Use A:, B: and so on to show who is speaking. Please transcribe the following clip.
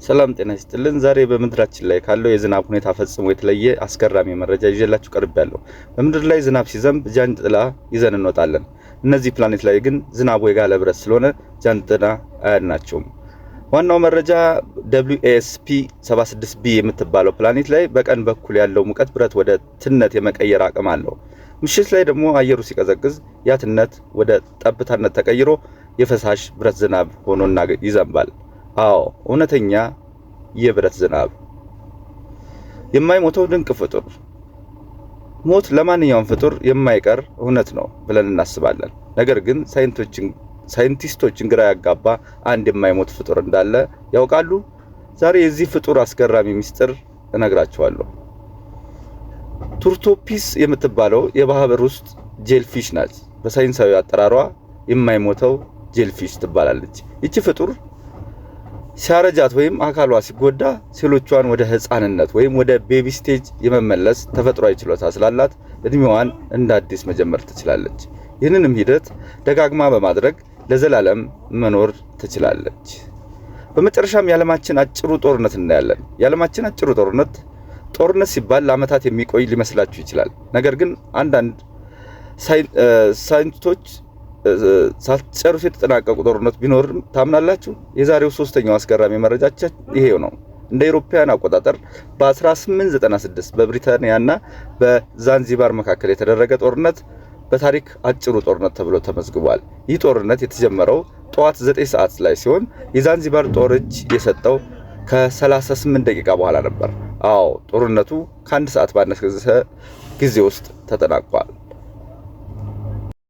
A: ሰላም ጤና ይስጥልን። ዛሬ በምድራችን ላይ ካለው የዝናብ ሁኔታ ፈጽሞ የተለየ አስገራሚ መረጃ ይዤላችሁ ቀርቤያለሁ። በምድር ላይ ዝናብ ሲዘንብ ጃንጥላ ይዘን እንወጣለን። እነዚህ ፕላኔት ላይ ግን ዝናቡ የጋለ ብረት ስለሆነ ጃንጥላ አያድናቸውም። ዋናው መረጃ WASP 76 b የምትባለው ፕላኔት ላይ በቀን በኩል ያለው ሙቀት ብረት ወደ ትነት የመቀየር አቅም አለው። ምሽት ላይ ደግሞ አየሩ ሲቀዘቅዝ ያ ትነት ወደ ጠብታነት ተቀይሮ የፈሳሽ ብረት ዝናብ ሆኖ ይዘንባል። አዎ፣ እውነተኛ የብረት ዝናብ። የማይሞተው ድንቅ ፍጡር። ሞት ለማንኛውም ፍጡር የማይቀር እውነት ነው ብለን እናስባለን። ነገር ግን ሳይንቲስቶችን ግራ ያጋባ አንድ የማይሞት ፍጡር እንዳለ ያውቃሉ? ዛሬ የዚህ ፍጡር አስገራሚ ምስጢር እነግራችኋለሁ። Turritopsis የምትባለው የባህር ውስጥ jellyfish ናት። በሳይንሳዊ አጠራሯ የማይሞተው jellyfish ትባላለች። ይቺ ፍጡር ሲያረጃት ወይም አካሏ ሲጎዳ ሴሎቿን ወደ ህፃንነት ወይም ወደ baby stage የመመለስ ተፈጥሯዊ ችሎታ ስላላት እድሜዋን እንደ አዲስ መጀመር ትችላለች። ይህንንም ሂደት ደጋግማ በማድረግ ለዘላለም መኖር ትችላለች። በመጨረሻም የዓለማችን አጭሩ ጦርነት እናያለን። የዓለማችን አጭሩ ጦርነት። ጦርነት ሲባል ለዓመታት የሚቆይ ሊመስላችሁ ይችላል። ነገር ግን አንዳንድ ሳይንቲስቶች ሳትጨርሱ የተጠናቀቁ ጦርነት ቢኖር ታምናላችሁ? የዛሬው ሶስተኛው አስገራሚ መረጃችን ይሄው ነው። እንደ አውሮፓውያን አቆጣጠር በ1896 በብሪታንያና በዛንዚባር መካከል የተደረገ ጦርነት በታሪክ አጭሩ ጦርነት ተብሎ ተመዝግቧል። ይህ ጦርነት የተጀመረው ጠዋት 9 ሰዓት ላይ ሲሆን የዛንዚባር ጦር እጅ የሰጠው ከ38 ደቂቃ በኋላ ነበር። አዎ፣ ጦርነቱ ከአንድ ሰዓት ባነሰ ጊዜ ውስጥ ተጠናቋል።